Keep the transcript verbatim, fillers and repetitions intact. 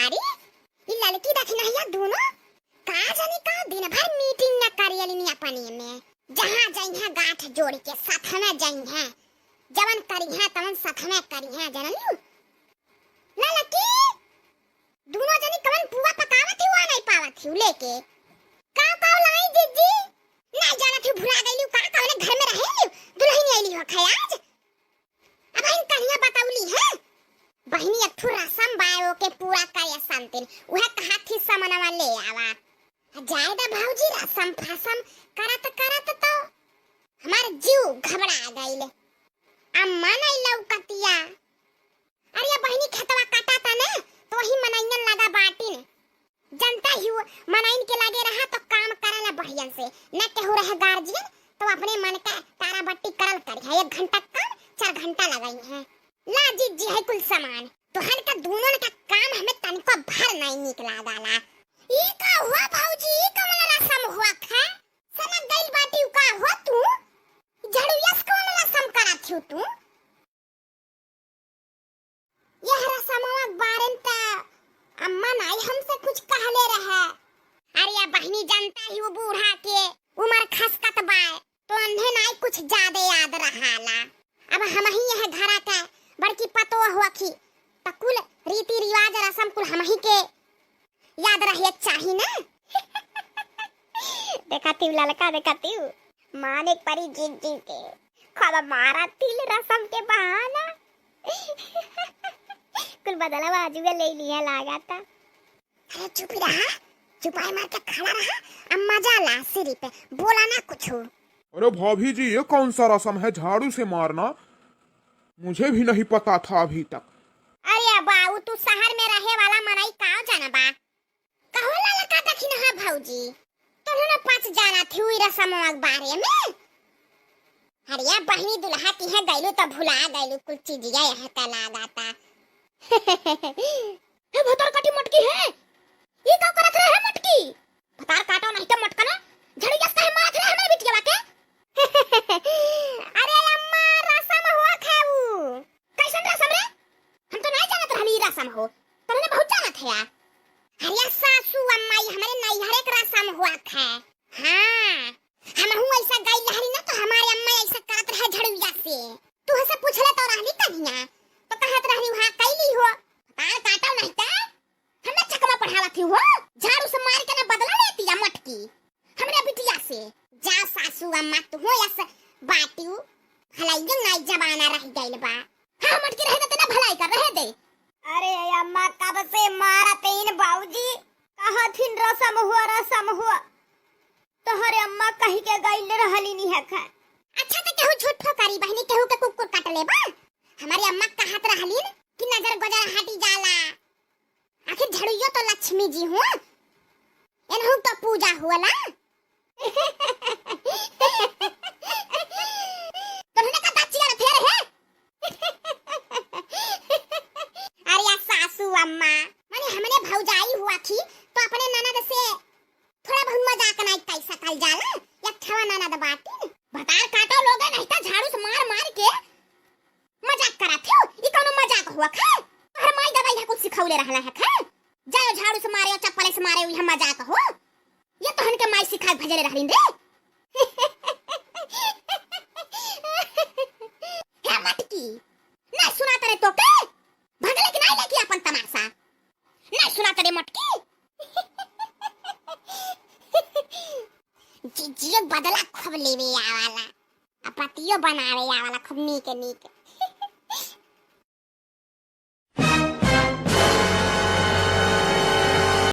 अरे, ई ललकी दखिनहिया दूनो का जानी का दिन भर मीटिंग न करेलिन अपने में। जहाँ जइहें गांठ जोड़ के साथ में जइहें, जवन करिहें तवन साथ में करिहें, जनलू? ललकी, दूनो जनी कवन पुआ पकावत ही, वो नहीं पावत ही लेके। का का लाई जीजी? नहीं जानत ही, भुला गइली का, कवने घर में रहे दुल्हन आइली हो खाए आज। अब इन कहिया बतौली है। बहिनी, एक ठो रसम बा, ओके पूरा करे संतिन, उहे कहत ही समनवा ले आवा। जाए दा भौजी, रसम फसम करत करत तो हमार जीव घबरा गइल। अम्मा नहीं लौकतिया। अरे ये बहिनी, खेतवा काटा था ना, तो वही मनइयन लगा बाटिन। जनता ही वो मनइन के लगे रहा तो काम करला बढ़िया से, न केहू रहे गार्जियन तो अपने मन का तारा बट्टी करल करी है। एक घंटा काम, चार घंटा लगाई है। ला जीजी है कुल सामान, तोहन का दूनों का काम हमें तनिको भर नहीं निक लागला। ई का हुआ भौजी, ई कवन रसम हुआ खा? सनक गइल बाटी का हुआ तू? झड़ुयस कवन रसम करत हो तू? यह रसमवा के बारे में त अम्मा नाई हमसे कुछ कहले रहे। अरे या बहिनी, जनता ही वो बूढ़ा के उम्र खसकत बाय, तो अन्हे नाई कुछ ज्यादा याद रहाला। अब हमही यह घरा का बड़की पतोह होखी, त कुल रीति रिवाज रसम कुल हमही के याद रहे चाही ना। देखा थी ललका, देखा थी मान एक परी जीत जीत के खूब मारा तिल रसम के बहाना। कुल बदला बाजू में ले लिया लागा था। अरे चुप रहा, चुपाई मार के खड़ा रहा, अब मजा ला सिरी पे, बोला ना कुछ। अरे भाभी जी, ये कौन सा रसम है झाड़ू से मारना? मुझे भी नहीं पता था अभी तक। अरे बाऊ, तू शहर में रहे वाला मनई का जानबा? कहो ललका दखिनहा भौजी, तोहू ना पाँच जानत हुई रसमवा के बारे में। अरे बहिनी, दुल्हा किहे गइलू तो भुला गइलू कुल चीजिया यहाँ का लागाता। हे भतार काटी मटकी है, ई का करत रहे है मटकी? भतार काटो नहीं तो मटकना, झड़िया से काहे मारत रहे हमारे बिटिया के? अरे अम्मा, रसम हुआ खाऊ। कैसन रसम रे? हम तो नहीं जानत रहली ई रसम हो। तोहने बहुत जानत है या? अरे सासू अम्मा, ई हमरे नैहरे के रसम हुआ है। हाँ, हमहू ऐसा गई लहरी ना तो हमारे अम्मा ऐसा करत रहे झड़ुइया से। तू हसे पूछले तो रहली कहिया, तो कहत रहली वहाँ कैली हो। ताल काटो नहीं तो, हमें चकमा पढ़ावत ही हो। झाड़ू से मार के ना बदला लेती या मटकी। हमरे बिटिया से। जा सासू अम्मा, तू हो यस बाटियो, भलाइयो नाई जमाना रह गइल बा। हाँ, मटकी रहे दे, तेना भलाई कर रहे दे। अरे अम्मा, कब से मारत इन बाबूजी, कहत हिन रसम हुआ, रसम हुआ। तोहरे अम्मा कही के गइल रहली निहक है। अच्छा, तो केहू झूठो करी बहिनी, केहू के कुकुर काट ले बा। हमारी अम्मा कहत रहलिन कि नजर गुजर हटी जाला। आखिर झड़ुइयो तो लक्ष्मी जी हुआ, एनहू तो पूजा होला। तोहने का दाँत चियारत है रे? अरे या सासू अम्मा, माने हमने भौजाई हुआ थी तो अपने ननद से थोड़ा बहुत मजाक नाई कई सकल जाला, एक ठवा ननद बाटिन। भतार काटो लोगे, नहीं तो झाड़ू से मार मार के मजाक करत हो। ई कौनो मजाक हुआ खा? तोहर माई दादा इहे कुल सिखौले रहला है खा? जाओ झाड़ू से मारे, चप्पल से मारे, इहे मजाक हो? ये तोहन के माई सिखा के भेजले रहलिन रे। हे मटकी, ना सुना तरे तो के? भगले कि नाई लेके अपन तमाशा? ना सुना तरे मटकी? जी, जियो बदला खूब लेवे आवाला, आ पतियो बनावे आवाला खूब नीक नीक।